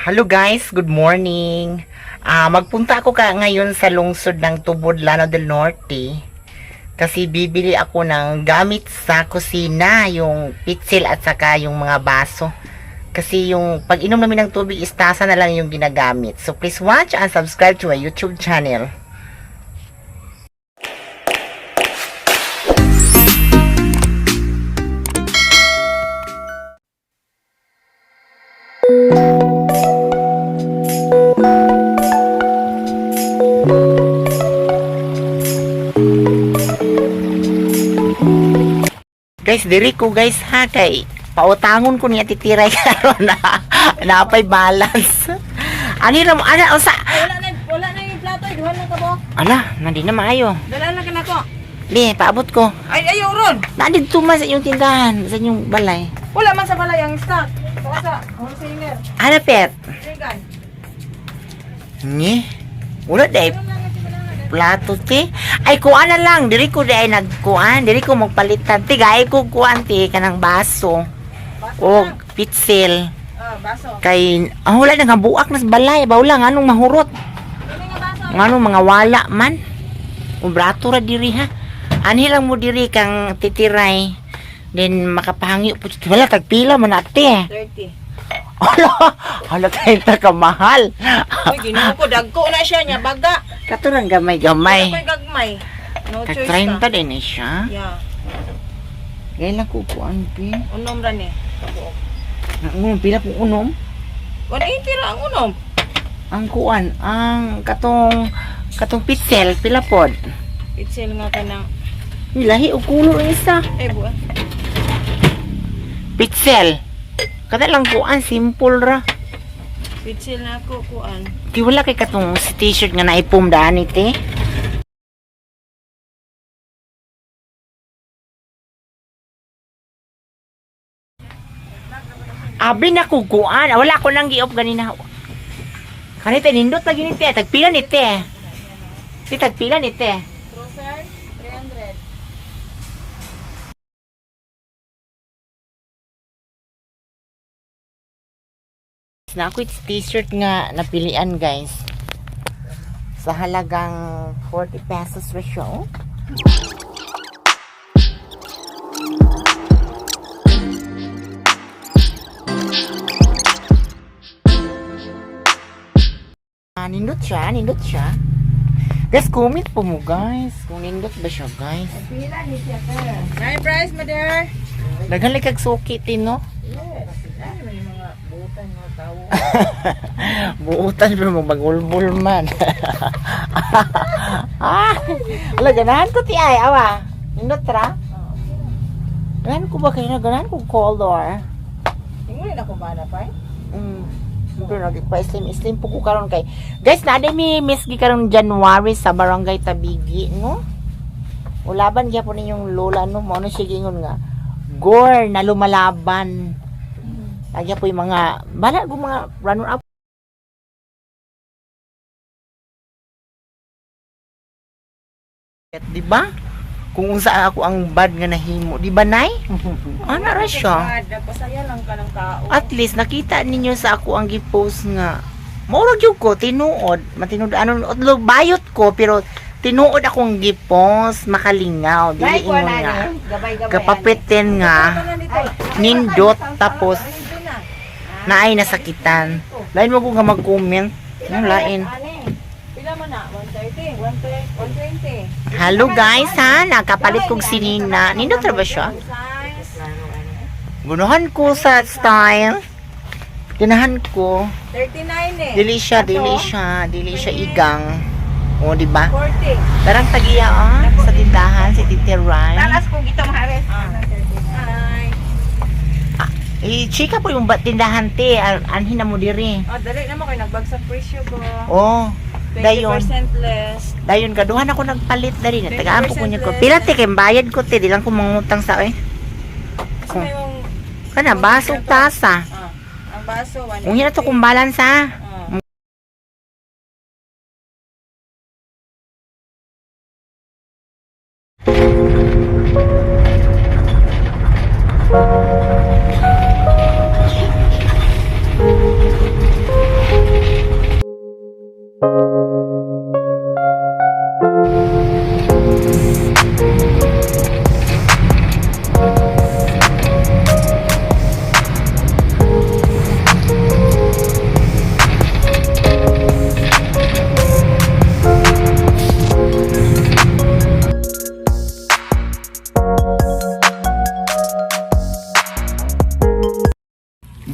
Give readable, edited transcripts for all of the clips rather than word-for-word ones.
Hello guys, good morning. Magpunta ako ka ngayon sa lungsod ng Tubod, Lanao del Norte. Kasi bibili ako ng gamit sa kusina, yung pitsil at saka yung mga baso. Kasi yung pag inom namin ng tubig, istasa na lang yung ginagamit. So please watch and subscribe to my YouTube channel. Guys, diri ko guys ha kay pautangon ko niya titiray karon na napay balance. Ani ra mo ana unsa? Ay, wala na yung plato. Ay, duha lang ka bo. Ala, nandi na maayo. Dala lang ka na ko. Li, paabot ko. Ay, ayaw ron. Nandito man sa inyong tindahan, sa inyong balay. Wala man sa balay ang stock. Baka sa wholesaler. Ana pet. Regan. Nye. Wala day plato te. Ay kuan na lang, diri ko di ay nagkuan, diri ko magpalitan te. Gay ko kuan te kanang baso Baso o lang. pitsil Ah, baso. kay wala na nga buak nas balay, bawla nganong mahurot. Dili nga baso. Ngano mga wala man. Ubrato ra diri ha. Anhi lang mo diri kang titiray. Then makapahangyo po. Wala tagpila man ate. 30. Hala, hala tayo ka mahal. Uy, Ginoo ko dagko na siya niya baga. Kato lang gamay-gamay. Wala pa'y gagmay. No Tag choice ka. 30 din eh siya. Yeah. Gaya lang ko kuan pi. Unom ra ni. Kabuok. Ngunong pila kong unom. 180 ra ang unom. Ang kuan, ang katong katong pitsel pila pod. Itsil nga ka ng Lahi og kulo ang isa. eh buwan. Pitsel. Kada lang kuan simple ra. Pitsil na ako kuan. Di wala kay katong si t-shirt nga naipom daan ite. Abi na kukuan. Wala ko nang giop ganina. Kanita nindot lagi ni te. Tagpila ni te. Ti tagpila ni te. Trouser 300. Na ako it's t-shirt nga napilian guys. Sa halagang 40 pesos ra siya. Oh. Nindot siya, nindot siya. Guys, comment po mo guys. Kung nindot ba siya guys. Pila ni siya sir. Nine price, mother. Daghan like kag suki tin no. Yes. Ay, may mga butan nga tao. Buutan pero magbagulbul man. ah, ala ganahan ko ti ay awa. Nindot ra. Ganahan ko ba kayo na ganahan ko color. Ingon na ko ba na pa? Pero nagpa-slim slim po ko karon kay. Guys, na mi miss gi karon January sa Barangay Tabigi, no? Ulaban gyapon ninyong lola no, mo ano siya giingon nga. Gore na lumalaban. Lagi po yung mga bala ko mga runner up. Di ba? Kung unsa ako ang bad nga nahimo, di ba nay? Ana ra siya. Nagpasaya lang ka ng tao. At least nakita ninyo sa ako ang gipost nga mao gyud ko tinuod, matinud ano otlo bayot ko pero tinuod akong gipost makalingaw dili ingon nga. Gabay-gabay. Kapapitin nga nindot tapos naay nasakitan. Lain mo ko nga mag-comment. Ano lain? Pila man na? 130, 120. Hello guys ha, nakapalit kog sinina. Nindot ra ba siya? Size Gunahan ko sa style. Ganahan ko. 39 eh. Dili siya, dili siya, dili siya igang. O, di ba? 40. Tarang tagiya sa tindahan si Titi Rai. Talas kung ito mahares. 39. Eh, chika po yung tindahan te, anhin na mo diri. Oh, dali na mo kay nagbagsak presyo ko. Oh, 20% dayon. less. Dayon kaduhan ako nagpalit diri na tagaan po ko niya ko. 20% Pila te kay bayad ko te, di lang ko mangutang sa eh. Kasi may yung Kana basog tasa. ang baso 180. Kung hina to kung balance ha. Ah.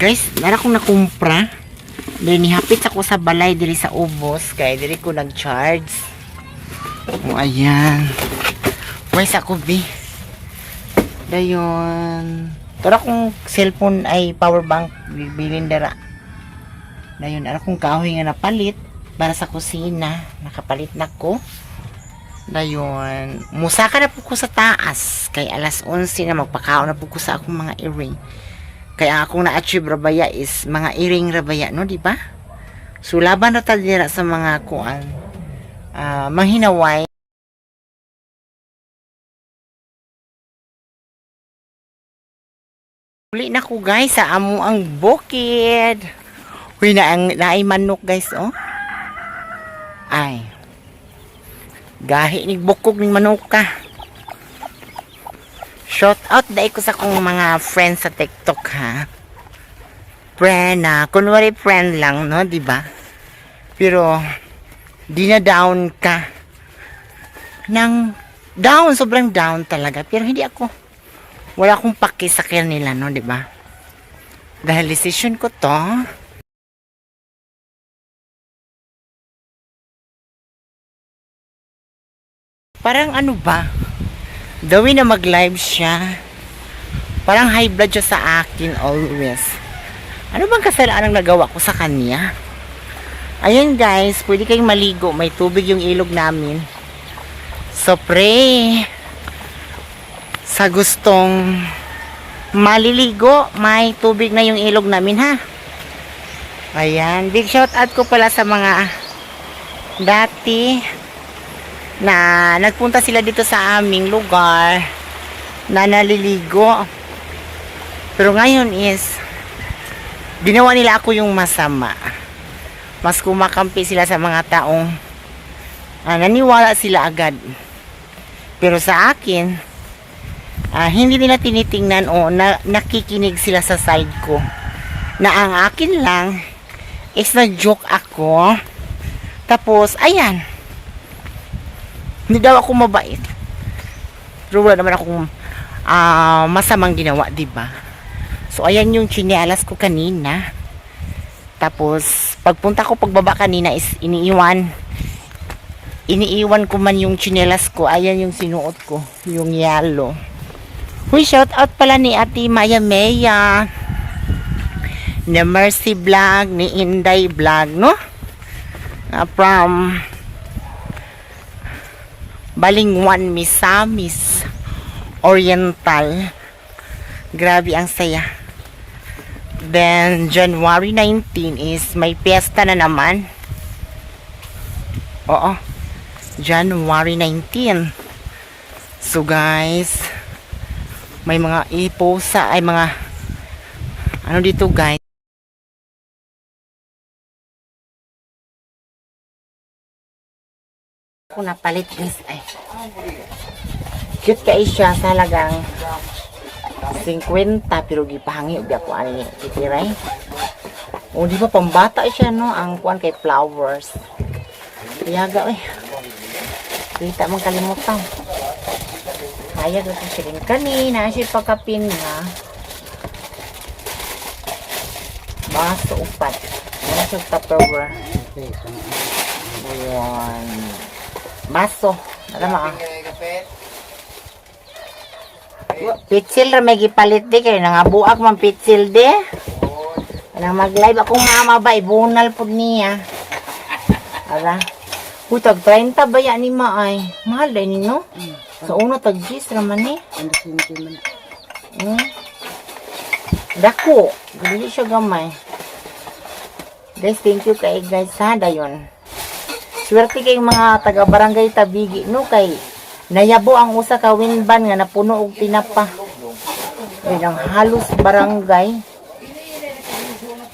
Guys, nara kong nakumpra. Dili nihapit ako sa balay diri sa ubos kay diri ko nag-charge. O ayan. Why sa ko bi? Dayon. Tara kong cellphone ay power bank bilin dara. Dayon ara kong kahoy nga napalit para sa kusina. Nakapalit na ko. Dayon, musaka na po ko sa taas kay alas 11 na magpakaon na po ko sa akong mga earring. Kaya ang akong na-achieve rabaya is mga earring rabaya, no, di ba? So laban ra ta dira sa mga kuan. Ah, manghinaway. Uli na ko guys sa amo ang bukid. Uy, na ang naay manok guys, oh. Ay. Gahi ni bukog ning manok ka. Shout out dai ko sa kong mga friends sa TikTok ha. Friend na, kunwari friend lang, no, di ba? Pero di na down ka. Nang down, sobrang down talaga. Pero hindi ako, wala akong paki sa nila, no, di ba? Dahil decision ko to. Parang ano ba? Gawin na mag-live siya. Parang high blood siya sa akin always. Ano bang kasalanan ang nagawa ko sa kanya? Ayun guys, pwede kayong maligo. May tubig yung ilog namin. So pray sa gustong maliligo, may tubig na yung ilog namin ha. Ayan, big shout out ko pala sa mga dati na nagpunta sila dito sa aming lugar na naliligo. Pero ngayon is ginawa nila ako yung masama. Mas kumakampi sila sa mga taong naniwala sila agad. Pero sa akin, hindi nila tinitingnan o nakikinig sila sa side ko. Na ang akin lang is nag-joke ako. Tapos, ayan. Hindi daw ako mabait. Pero wala naman akong masamang ginawa, 'di ba? So ayan yung tsinelas ko kanina. Tapos pagpunta ko pagbaba kanina is iniiwan. Iniiwan ko man yung tsinelas ko. Ayan yung sinuot ko, yung yellow. Huy, shout out pala ni Ate Maya Maya. Ni Mercy Vlog, ni Inday Vlog, no? From Balingwan, Misamis Oriental. Grabe ang saya. Then, January 19 is may piyesta na naman. Oo. January 19. So, guys, may mga iposa, ay mga, ano dito, guys? Ako napalit, guys. Ay. Cute kay siya sa halagang 50 pero gipahangi og ako ani ni titiray. O di ba pambata siya no ang kuan kay flowers. Yaga oy. Kita man kalimutan. Hayag ako siya rin kanina siya pagkapin nga. Baso upat. Ano siya tupperware? Ayan. Baso. Alam mo ah. Pitsil ra may gipalit di kay nangabuak man pitsil di. Nang mag-live akong mama ba ibunal pud niya. Ara. Uy, tag 30 ba yan ni ma ay? Mahal din ni no? Sa una tag 10 ra man ni. Dako, dili siya gamay. Guys, thank you kay guys ha dayon. Swerte kay mga taga barangay Tabigi no kay nayabo ang usa ka winban nga napuno og tinapa. Yun ang halos barangay.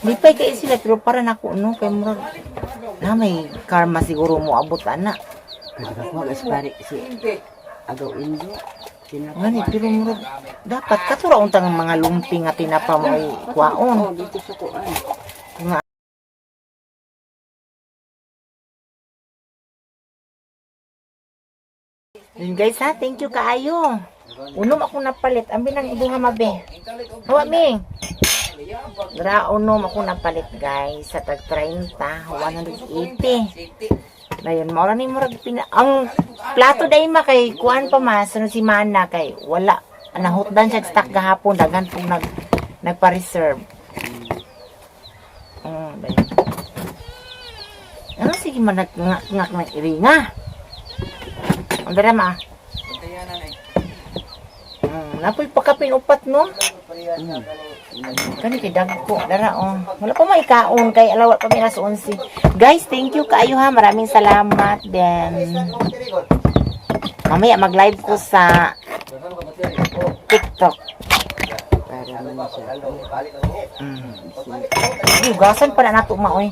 Lipay kay sila pero para nako no kay murag na may karma siguro mo abot ana. Si Agaw Indo. Ngani pero murag dapat katura untang mga lumping nga tinapa mo ay kwaon. Oh, dito sa kuan. Nga. Yun guys ha, thank you kaayo. Unom ako napalit. Ambi nang ibuha mabe. Hawa ming. Dra unom ako napalit, guys, sa tag 30, 180. Dayon mao ra ni murag pina ang plato dai ma kay kuan pa ma sunod si Mana kay wala nahutdan siya stock gahapon, daghan pong nagpa-reserve. Dayon. Ano sige man ngak ngak ngak iringa. Ang dara ma. Napoy pakapin upat, no? Kani kay dagko dara oh. Wala pa maikaon kay alawat pa mi alas 11. Guys, thank you kaayo ha. Maraming salamat then. Mamaya mag-live ko sa TikTok. Para man siya. Hugasan pa na nato maoy.